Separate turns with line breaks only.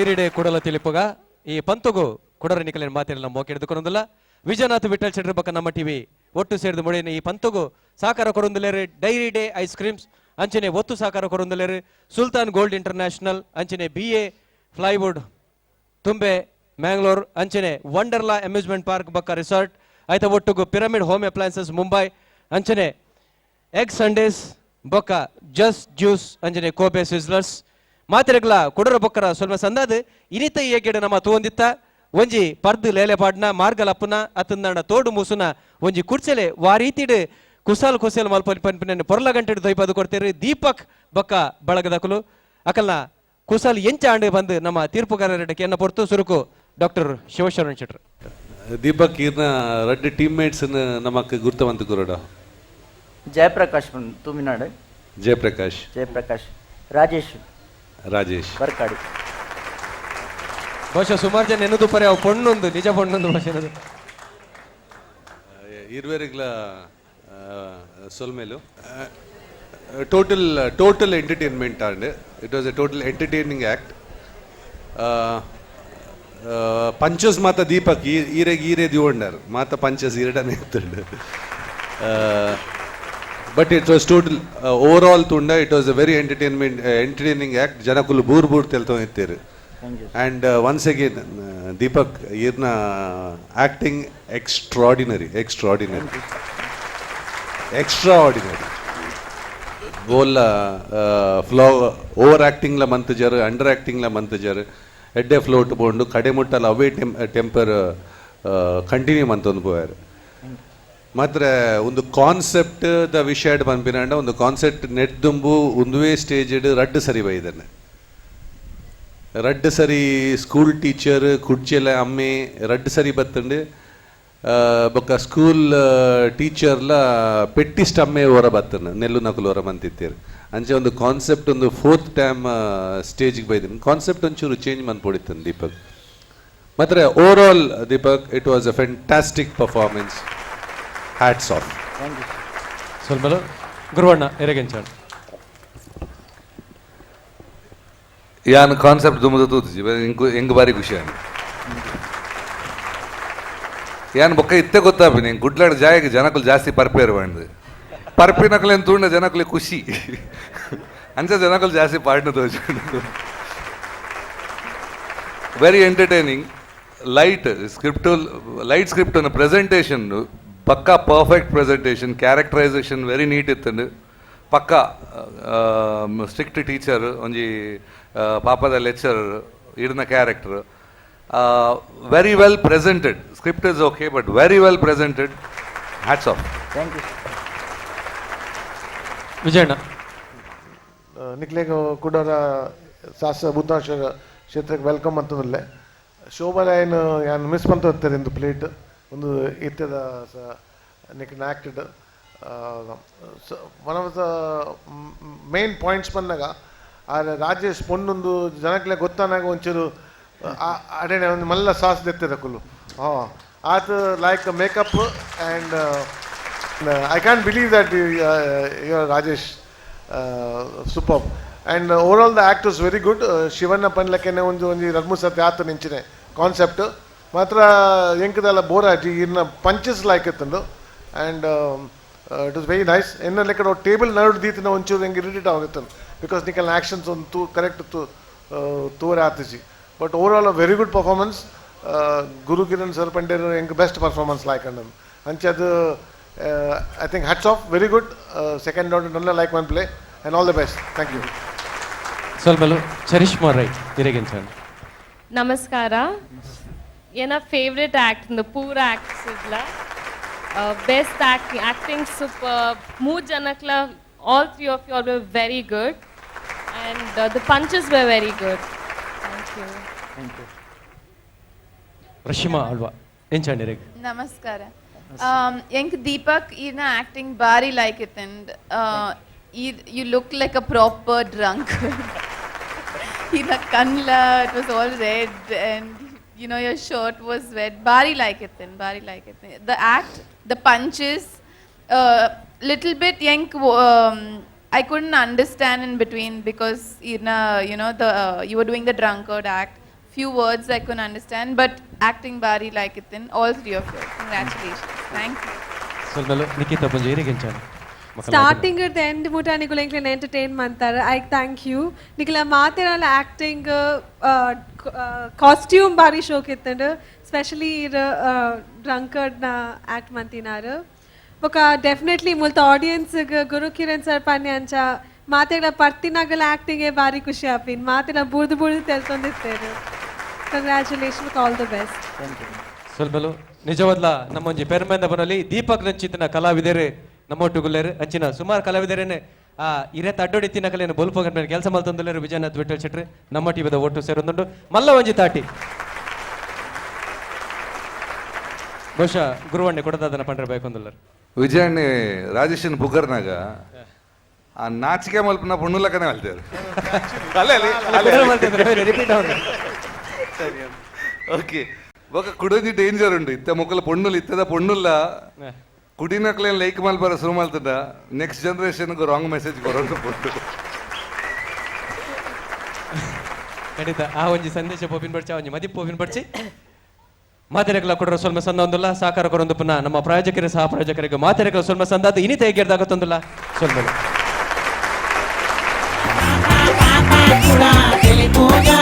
Dairy day ಕೂಡಲ ತಿಳಿಪುಗ. ಈ ಪಂತುಗು ಕುಡರ ನಿಕಲಿನ ಮಾತೆಲ್ಲ ಮೋಕೆಡ್ದುಕೊಂಡಲ್ಲ. ವಿಜಯನಾಥ್ ವಿಠಲ್ ಶೆಟ್ಟರ್ ಬಕ್ಕ ನಮ್ಮ ಟಿವಿ ಒಟ್ಟು ಸೇರಿದ ಮುಡಿನ ಈ ಪಂತುಗು ಸಾಕಾರ ಕೊರೊಂದುಲೇರು ಡೈರಿ ಡೇ ಐಸ್ ಕ್ರೀಮ್ಸ್, ಅಂಚನೆ ಒತ್ತು ಸಾಕಾರ ಕೊರೊಂದುಲೇರು ಸುಲ್ತಾನ್ ಗೋಲ್ಡ್ ಇಂಟರ್ನ್ಯಾಷನಲ್, ಅಂಚನೆ ಬಿಎ ಫ್ಲೈವುಡ್ ತುಂಬೆ ಮ್ಯಾಂಗ್ಳೂರ್, ಅಂಚನೆ ವಂಡರ್ಲಾ ಅಮ್ಯೂಸ್ಮೆಂಟ್ ಪಾರ್ಕ್ ಬಕ್ಕ ರಿಸಾರ್ಟ್, ಆಯ್ತ ಒಟ್ಟುಗು ಪಿರಮಿಡ್ ಹೋಮ್ ಅಪ್ಲಯನ್ಸಸ್ ಮುಂಬೈ, ಅಂಚನೆ ಎಗ್ ಸಂಡೇಸ್ ಬೊಕ್ಕ ಜಸ್ಟ್ ಜ್ಯೂಸ್, ಅಂಚನೆ ಕೋಬೆ ಸಿಸ್ಲರ್ಸ್ ಮಾತೆರೆಗ್ಲ ಕುಡರ ಬೊಕ್ಕರ ಸ್ವಲ್ಪ ಸಂದಾದ. ಇನಿತ ಏಕೆಡೆ ನಮ್ಮ ತೂವೊಂದಿತ್ತ ಒಂಜಿ ಪರ್ದು ಲೇಲೆ ಪಾಡ್ನ ಮಾರ್ಗಲಪ್ಪನ ಅತ್ತಂದಣ ತೋಡು ಮೂಸುನ ಒಂಜಿ ಕುರ್ಚೆಲೆ ವಾ ರೀತಿಡ್ ಕುಸಾಲ್ ಕುಸೇಲ್ ಮಲ್ಪನಿ ಪನ್ಪಿನ ಪೊರ್ಲ ಗಂಟೆಡ್ ದೊಯ್ಪದು ಕೊಡ್ತೇರು ದೀಪಕ್ ಬೊಕ್ಕ ಬಳಗದಕುಲು. ಅಕಲ್ನ ಕುಸಾಲ್ ಎಂಚ ಆಂಡ್ ಬಂದು ನಮ್ಮ ತೀರ್ಪುಗಾರರ ಕೆನ್ನ ಪೊರ್ತು. ಸುರುಕು ಡಾಕ್ಟರ್ ಶಿವಶರಣ್ ಶೆಟ್ರು.
ದೀಪಕ್, ಈರ್ನ ರಡ್ಡ್ ಟೀಮ್ ಮೇಟ್ಸ್ ನಮಕ್ ಗುರ್ತವಂತ ಕುರಡ.
ಜಯಪ್ರಕಾಶ್ ತೂಮಿನಾಡು.
ಜಯಪ್ರಕಾಶ್.
ಜಯಪ್ರಕಾಶ್, ರಾಜೇಶ್.
ರಾಜೇಶ್.
ವರ್ಕಾಡಿ.
ಬಹುಶಃ ಸುಮಾರು ಜನ ಎನ್ನುದು ಪರಿ ಅವು ಪೊಣ್ಣೊಂದು, ನಿಜ ಪೊಣ್ಣೊಂದು ಭಾಷೆ.
ಇರ್ವೆರಿಗ್ಲ ಸೊಲ್ಮೆಲು. Total total entertainment and it was a total entertaining act. Punches ಮಾತ ದೀಪಕ್ ಈರೆಗ್ ಈರೆ ದಿವಂಡರ್ ಮಾತ punches ಈರಡನೆ ಇತ್ತುಂಡು. But it was total, overall ತುಂಡ it was a very entertaining act. ಜನಕುಲು Brar Brar ತೆಲ್ತೊ ಇತ್ತೀರು.
Thank you.
And once again Deepak, ಈರ್ನ acting extraordinary, extraordinary, extraordinary. ಬೋಲ್ಲ flow over ಆಕ್ಟಿಂಗ್ಲ ಮಂತಜರ್, ಅಂಡರ್ ಆಕ್ಟಿಂಗ್ಲ ಮಂತಜರ್. ಎಡ್ಡೆ ಫ್ಲೋಟ್ ಬೋಂಡು ಕಡೆ ಮುಟ್ಟಲ ಅವೇ ಟೆಂಪರ್ ಕಂಟಿನ್ಯೂ ಮಂತೊಂದು ಪೋಯಾರು. ಮಾತ್ರ ಒಂದು ಕಾನ್ಸೆಪ್ಟ್ ದ ವಿಷಯ ಪನ್ಪಿನಾಂಡ, ಒಂದು ಕಾನ್ಸೆಪ್ಟ್ ನೆಟ್ ದುಂಬು ಒಂದುವೇ ಸ್ಟೇಜ್ ರಡ್ಡ್ ಸರಿ ಬೈದನೆ. ರಡ್ಡ್ ಸರಿ ಸ್ಕೂಲ್ ಟೀಚರ್, ಕುಡ್ಚೆಲ ಅಮ್ಮೆ ರಡ್ಡ್ ಸರಿ ಬತ್ತಂಡು. ಬೊಕ್ಕ ಸ್ಕೂಲ್ ಟೀಚರ್ಲ ಪೆಟ್ಟಿಸ್ಟ್ ಅಮ್ಮೆ ಓರ ಬತ್ತಂಡು, ನೆಲ್ಲು ನಕುಲು ಓರ ಮಂತಿತ್ತೇರು. ಅಂಚೆ ಒಂದು ಕಾನ್ಸೆಪ್ಟ್ ಒಂದು ಫೋರ್ತ್ ಟೈಮ್ ಸ್ಟೇಜ್ಗೆ ಬೈದಿನಿ. ಕಾನ್ಸೆಪ್ಟ್ ಒಂಚೂರು ಚೇಂಜ್ ಮನ್ಪೊಡಿತ್ತಂದು ದೀಪಕ್. ಮಾತ್ರ overall Deepak, it was a fantastic performance. Hats off.
Thank you.
ಸೊಲ್ಮೆಲು. ಗುರುವಣ್ಣ ಎರೆಗೆಂಚಾಣ್.
ಯಾನ್ ಕಾನ್ಸೆಪ್ಟ್ ದುಮುದ ತೂತುಜಿ, ಇಂಕು ಎಂಗ್ ಬಾರಿ ಖುಷಿ ಆಂಡ್. ಯಾನ್ ಬೊಕ್ಕ ಇತ್ತೆ ಗೊತ್ತಾಪಿನಿ ಕುಡ್ಲಾಡ್ ಜಾಯಗ್ ಜನಕುಲು ಜಾಸ್ತಿ ಪರ್ಪೇರು ಪಂಡ್. ಪರ್ಪಿನಕುಲೆನ್ ತೂಂಡ ಜನಕುಲೆ ಖುಷಿ, ಅಂಚ ಜನಕುಲು ಜಾಸ್ತಿ ಪಾಡ್ನ ತೋಜುಂಡು. Very entertaining, light script, light script presentation ಪಕ್ಕ perfect presentation, characterisation very neat ಇತ್ತಂಡು. ಪಕ್ಕ ಸ್ಟ್ರಿಕ್ಟ್ ಟೀಚರ್, ಒಂಜಿ ಪಾಪದ ಲೆಕ್ಚರರ್ ಇರ್ನ character very well presented. Script is okay, but very well presented. Hats off.
Thank you.
Vijayanna.
ನಿಕ್ಲೆಗ್ ಕುಡರ ಸಾಸ ಬುದ್ಧಾಂಶ ಕ್ಷೇತ್ರಕ್ಕೆ welcome ಅಂತಂದ್ರೆ. ಶೋಭಾ ರಾಯನ್ ಯಾನ್ miss ಮಂತ ಇಂದು ಪ್ಲೇಟ್ ಒಂದು ಇತ್ತದ ನಿಕ್ acted. One of the main points ಬಂದಾಗ ಆ ರಾಜೇಶ್ ಪೊಣ್ಣೊಂದು ಜನಕ್ಲೆ ಗೊತ್ತಾನಾಗ ಒಂಚೂರು ಅಡೇನೆ ಒಂದು ಮಲ್ಲ ಸಾಸ್ ದೆತ್ತದ ಕುಲ್ಲು. ಹಾಂ, ಆತ like makeup and I can't believe that you are Rajesh. Super. And overall the act was very good. Shivanna ಪನ್ಲಕ್ಕೆನೆ ಒಂದು ಒಂಜಿ ರಡ್ಡ್ ಮೂರು ಸರ್ತಿ ಆತ ನಿಂಚಿನೆ ಕಾನ್ಸೆಪ್ಟ್ ಮಾತ್ರ ಎಂಕದಲ್ಲ ಬೋರ್ ಆಜಿ. ಇರ್ನ ಪಂಚಸ್ ಲೈಕ್ ಇತ್ತಂದು and it was very nice. ಎನ್ನ ಲೆಕ್ಕ ಟೇಬಲ್ ನಡು ದೀತಿನ ಒಂಚೂರು ಎಂಕ್ ಇರಿಟೇಟ್ ಆಗುತ್ತಂದು, because ನಿಕಲ್ನ ಆಕ್ಷನ್ಸ್ ಒಂದು ತೂ ಕರೆಕ್ಟ್ ತೂ ತೂವರೆ ಆತಿಜಿ. But overall a very good performance. Guru Kiran sir ಪಂಡೇರ್ ಎಂಕ್ ಬೆಸ್ಟ್ ಪರ್ಫಾರ್ಮೆನ್ಸ್ ಲೈಕ್ ಅಂಡನ್. ಅಂಚೆ ಅದು I think hats off, very good. Second round ನನ್ನ like one play and all the best. Thank you.
ಸೊಲ್ಮೆಲು. ಚರಿಷ್ಮಾ ರೈ ಇರೆಗೆಂಚಾಣ್.
ನಮಸ್ಕಾರ. ಎನ್ನ favourite act ಇಂದು ಪೂರ acts ಇದ್ಲ ಬೆಸ್ಟ್ ಆ್ಯಕ್ಟಿಂಗ್, ಆ್ಯಕ್ಟಿಂಗ್ ಸೂಪರ್. ಮೂರು ಜನಕ್ಲ, all three of you all were very good and the punches were very good. Thank you.
Thank you.
Rashima Alva ಎಂಚಾಣ್ ಇರೆಗ್.
ನಮಸ್ಕಾರ. ಎಂಕ್ ದೀಪಕ್ ಈರ್ನ ಆಕ್ಟಿಂಗ್ ಬಾರಿ like it and you look like a proper drunk. ಈರ್ನ ಕನ್ಲ it was all red and your shirt was wet. ಬಾರಿ like it and ಬಾರಿ like it, the act, the punches, little bit ಎಂಕ್ I couldn't understand in between because ಈರ್ನ you were doing the drunkard act. Few words I couldn't understand, but acting ಬಾರಿ like it in all three of you. Congratulations. Thank you.
ಸೊಲ್ಮೆಲು ನಿಖಿತಾ ಪುಂಜ ಇರಿಗೆಂಚಾನ.
Starting the end ಮುಟ ನಿಕುಲು ಎಂಕ್ಲೆನ್ entertain ಮಂತಾರೆ, I thank you. ನಿಕಲ ಮಾತೆರಲ ಆಕ್ಟಿಂಗ್, ಕಾಸ್ಟ್ಯೂಮ್ ಬಾರಿ ಶೋಕ್ ಇತ್ತಂಡು. ಸ್ಪೆಷಲಿ ಇರ್ ಡ್ರಂಕರ್ಡ್ನ ಆಕ್ಟ್ ಮಂತಿನಾರು. ಬೊಕ ಡೆಫಿನೆಟ್ಲಿ ಮುಲ್ತ ಆಡಿಯನ್ಸ್ ಗುರು ಕಿರಣ್ ಸರ್ ಪನ್ಯ ಅಂಚ ಮಾತೆಗಳ ಪರ್ತಿನಾಗಲ ಆಕ್ಟಿಂಗ್ ಬಾರಿ ಖುಷಿ ಆಪಿನ್. ಮಾತೆಲ್ಲ ಬೂರ್ದು ಬೂರ್ದು ತೆಲ್ತೊಂದಿತ್ತೇರು. Congratulation, all the best.
Thank you.
ಸೊಲ್ಮೆಲು. ನಿಜವದ್ಲ ನಮ್ಮೊಂಜಿ ಪೆರ್ಮೆಂದ ಬನಲ್ಲಿ ದೀಪಕ್ ನಂಚಿತನ ಕಲಾವಿದರು ನಮ್ಮೊಟ್ಟುಗುಲ್ಲೇರು. ಅಂಚಿನ ಸುಮಾರು ಕಲಾವಿದರೇನೆ ಆ ಇರೆತ ಅಡ್ಡೊಡಿ ತಿನ್ನಕಲೇನು ಬೊಲ್ಪ ಗಂಟೆ ಕೆಲಸ ಮಲ್ತೊಂದುಲ್ಲೇರು. ವಿಜಯನಾಥ್ ವಿಠಲ್ ಶೆಟ್ರು ನಮ್ಮ ಟಿವಿದ ಒಟ್ಟು ಸೇರೊಂದುಂಡು. ಮಲ್ಲ ಒಂಜಿ ತಾಟಿ. ಬಹುಶಃ ಗುರುವಣ್ಣೆ ಕೊಡದಾದನ ಪಂಡ್ರೆ ಬೇಕೊಂದುಲ್ಲರು.
ವಿಜಯಣ್ಣೆ ರಾಜೇಶನ್ ಪುಗರ್ನಾಗ ಆ ನಾಚಿಕೆ ಮಲ್ಪನ ಪೊಣ್ಣುಲಕನೇ ಮಲ್ತೇವೆ ಅಲ್ಲೇ ಅಲ್ಲಿ.
ರಿಪೀಟ್.
ಓಕೆ, ಬೊಕ ಕುಡೊಂಜಿ ಡೇಂಜರ್ ಉಂಡು. ಇತ್ತ ಮೊಕಲ ಪೊಣ್ಣುಲು, ಇತ್ತದ ಪೊಣ್ಣುಲ್ಲ ಕುಡಿನಕ್ಲೇನ್ ಲೈಕ್ ಮಲ್ಪರ ಶುರು ಮಲ್ತದ. ನೆಕ್ಸ್ಟ್ ಜನರೇಷನ್ ರಾಂಗ್ ಮೆಸೇಜ್ ಕೊರೊಂದು ಪೊಂಡು.
ಖಂಡಿತ ಆ ಒಂಜಿ ಸಂದೇಶ ಪೋಪಿನ ಬಡ್ಚಿ, ಆ ಒಂಜಿ ಮದಿಪ್ ಪೋಪಿನ ಬಡ್ಚಿ. ಮಾತೆರೆಗ್ಲ ಕೊಡರ ಸೊಲ್ಮೆ ಸಂದ ಒಂದುಲ್ಲ. ಸಹಕಾರ ಕೊರೊಂದು ಪುನಃ ನಮ್ಮ ಪ್ರಾಯೋಜಕರ ಸಹ ಪ್ರಾಯೋಜಕರಿಗೆ ಮಾತೆರೆಗ್ಲ ಸೊಲ್ಮೆ ಸಂದಾದ ಇನಿ ತೇಗಿರ್ದಾಗತ್ತೊಂದುಲ್ಲ. ಸೊಲ್ಮೆಲು.
ಕೂಡ.